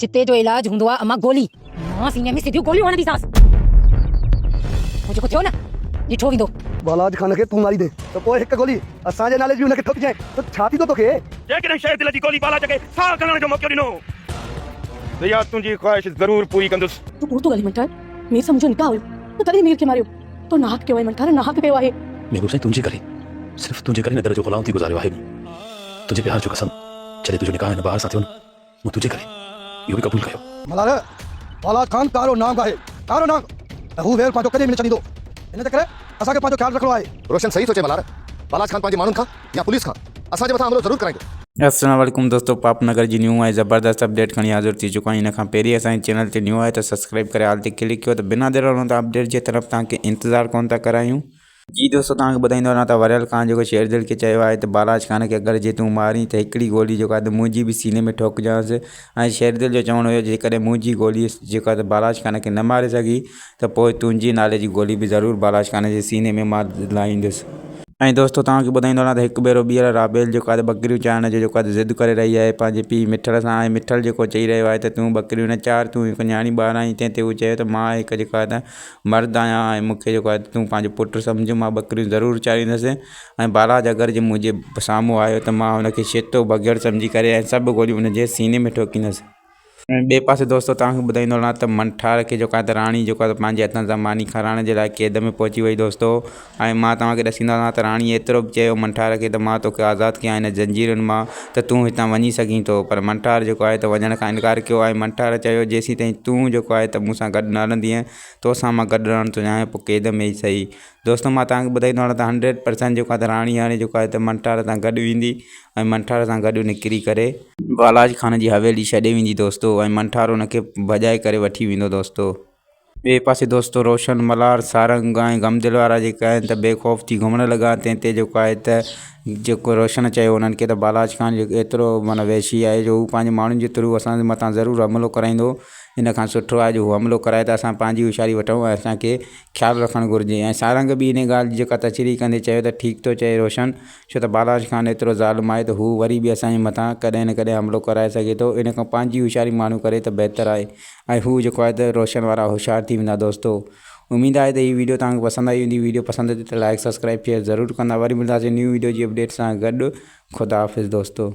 چتي جو علاج هوندو آ امان گولي. مان سيني ۾ سڌيون گوليون هڻنديسانس. پوء جيڪو ٿيو نه ڏٺو ويندو. بالاچ خان کي تون ماريندين ته پوء هڪ گولي اسان جي نالي جي به هن کي ٺوڪجانء ته ڇا ٿيندو توکي؟ جيڪڏهن شير دل جي گولي بالاچ کي ساهه کڻڻ جو موقعو ڏنو ته اها تنهنجي خواهش ضرور پوري ڪندس. تون ڪوڙ ٿو ڳالهين منٺار، مير سان منهنجو نڪاح هيو، تو تڏهن مير کي ماريو، تو ناحق ڪيو آهي منٺار ناحق ڪيو آهي. محبوب سائين تنهنجي ڪري صرف تنهنجي ڪري هن در جو غلام ٿي گذاريو آهي مون تنهنجي پيار جو قسم جڏهن تنهنجو نڪاح هن بهار سان ٿيو نه مون تنهنجي ڪري اهو به قبول ڪيو. ملهار، بالاچ خان ڪارو نانگ آهي، ڪارو نانگ ۽ هو وير پنهنجو ڪڏهن به نه ڇڏيندو. ان جي ڪري اسان کي پنهنجو خيال رکڻو آهي. روشن صحيح ٿو چئي ملهار، بالاچ خان پنهنجي ماڻهن کان يا پوليس کان اسان جي مٿان حملو ضرور ڪرائيندو. السلام عليڪم دوستو پاپ نگر جي نيو ۽ زبردست اپڊيٽ کڻي حاضر ٿي چڪو آهيان ان کان پهرين اسان جي چينل تي نيو آهي ته سبسڪرائب ڪري آل تي ڪلڪ ڪيو ته بنا دير هلون ٿا اپڊيٽ جي طرف توهان کي انتظار ڪون ٿا ڪرايون. جي دوستو توهان کي ٻڌائيندو هلان ته وريل خان جيڪو شير دل کي چيو آهي ته بالاچ خان کي اگر جي تون مارين ته هڪڙي گولي جيڪا ته منهنجي به سيني ۾ ٺوڪجانس ۽ شير دل جو چوڻ هيو جيڪڏهن منهنجي گولي جيڪا ته بالاچ خان کي نه ماري سگهي ته پوء تنهنجي نالي جي گولي به ضرور بالاچ خان جي سيني ۾ مان لائيندس. ۽ دوستو توهان کي ٻڌائيندو هلان ته هڪ ڀيرو ٻيهر رابيل جيڪو آهي ته ٻڪريون چارڻ جو جيڪو آهي ته ضد ڪري رهي آهي پنهنجي پيء مٺل سان ۽ مٺل جيڪو چئي رهيو آهي ته تون ٻڪريون نه چار تون هڪ نياڻي ٻار آهين تنهن تي هو چيو ته مان هڪ جيڪو آهي ته مرد آهيان ۽ مون کي جيڪو آهي تون پنهنجو پٽ سمجهه مان ٻڪريون ضرور چاريندس ۽ بالاچ اگر جي منهنجي سامهون آيو ته مان هن کي شيتو بگهڙ سمجهي ڪري ۽ سڀ گوليون هن جي سيني ۾ ٺوڪيندس. ۽ ٻئي پاسي دوستو توهان کي ٻڌائيندو هلان ته منٺار کي جيڪو آهي ته راڻي جيڪو آهي ته پنهنجي هٿن سان ماني کارائڻ جي لاء قيد ۾ پهچي وئي دوستو ۽ مان توهان کي ڏسيندو هلان ته راڻي ايترو به چيو منٺار کي ته مان توکي آزاد ڪيان هن زنجيرن مان ته تون هتان وڃي سگهين ٿو پر منٺار جيڪو آهي ته وڃڻ کان انڪار ڪيو ۽ منٺار چيو جيسين تائين تون جيڪو آهي ته مون سان گڏ نه هلندينء توسان مان گڏ رهڻ ٿو چاهيان پوء قيد ۾ ئي سهي دوستو مان توهان کي ٻڌائيندو هلان ته هنڊريڊ پرسنٽ جيڪو آهي ته راڻي هاڻي جيڪو آهي ته منٺار سان گڏ ويندي ۽ منٺار سان گڏ نڪري ڪري بالاچ خان جي حويلي ڇڏي ويندي دوستو ۽ منٺار ان کي ڀڄائي ڪري وٺي ويندو دوستو. ٻئي پاسي دوستو روشن ملهار سارنگ ۽ غمدل وارا جيڪي آهن ته بي خوف ٿي گهمڻ لڳا تنهن تي جيڪو آهي ته جيڪو روشن چيو انهن کي ته بالاچ خان جيڪو ايترو معنيٰ وحشي آهي جو هو پنهنجي ماڻهن جي ٿرو اسان جي مٿان ضرور حملو ڪرائيندو ان کان سٺو آهي جو هو حملو ڪرائي ته اسان پنهنجي هوشياري وٺون ۽ اسان کي خيال رکڻ گهرجي ۽ سارنگ به انهي ڳالهه جي جيڪا تشريح ڪندي چيو ته ٺيڪ ٿو چئي روشن ڇو ته بالاچ خان ايترو ظالم آهي ته هو وري به اسان جي مٿان ڪڏهن نه ڪڏهن حملو ڪرائي سگهي ٿو ان کان پنهنجي هوشياري ماڻهو ڪري ته بهتر آهي ۽ هو جيڪو آهي ته روشن وارا هوشيار ٿي ويندا دوستو اميد آهي ته هي ويڊيو توهان کي پسند آئي هوندي ويڊيو پسند اچي ته لائڪ سبسڪرائب شيئر ضرور ڪندا وري ملنداسين نيو ويڊيو جي اپڊيٽ سان گڏ خدا حافظ دوستو.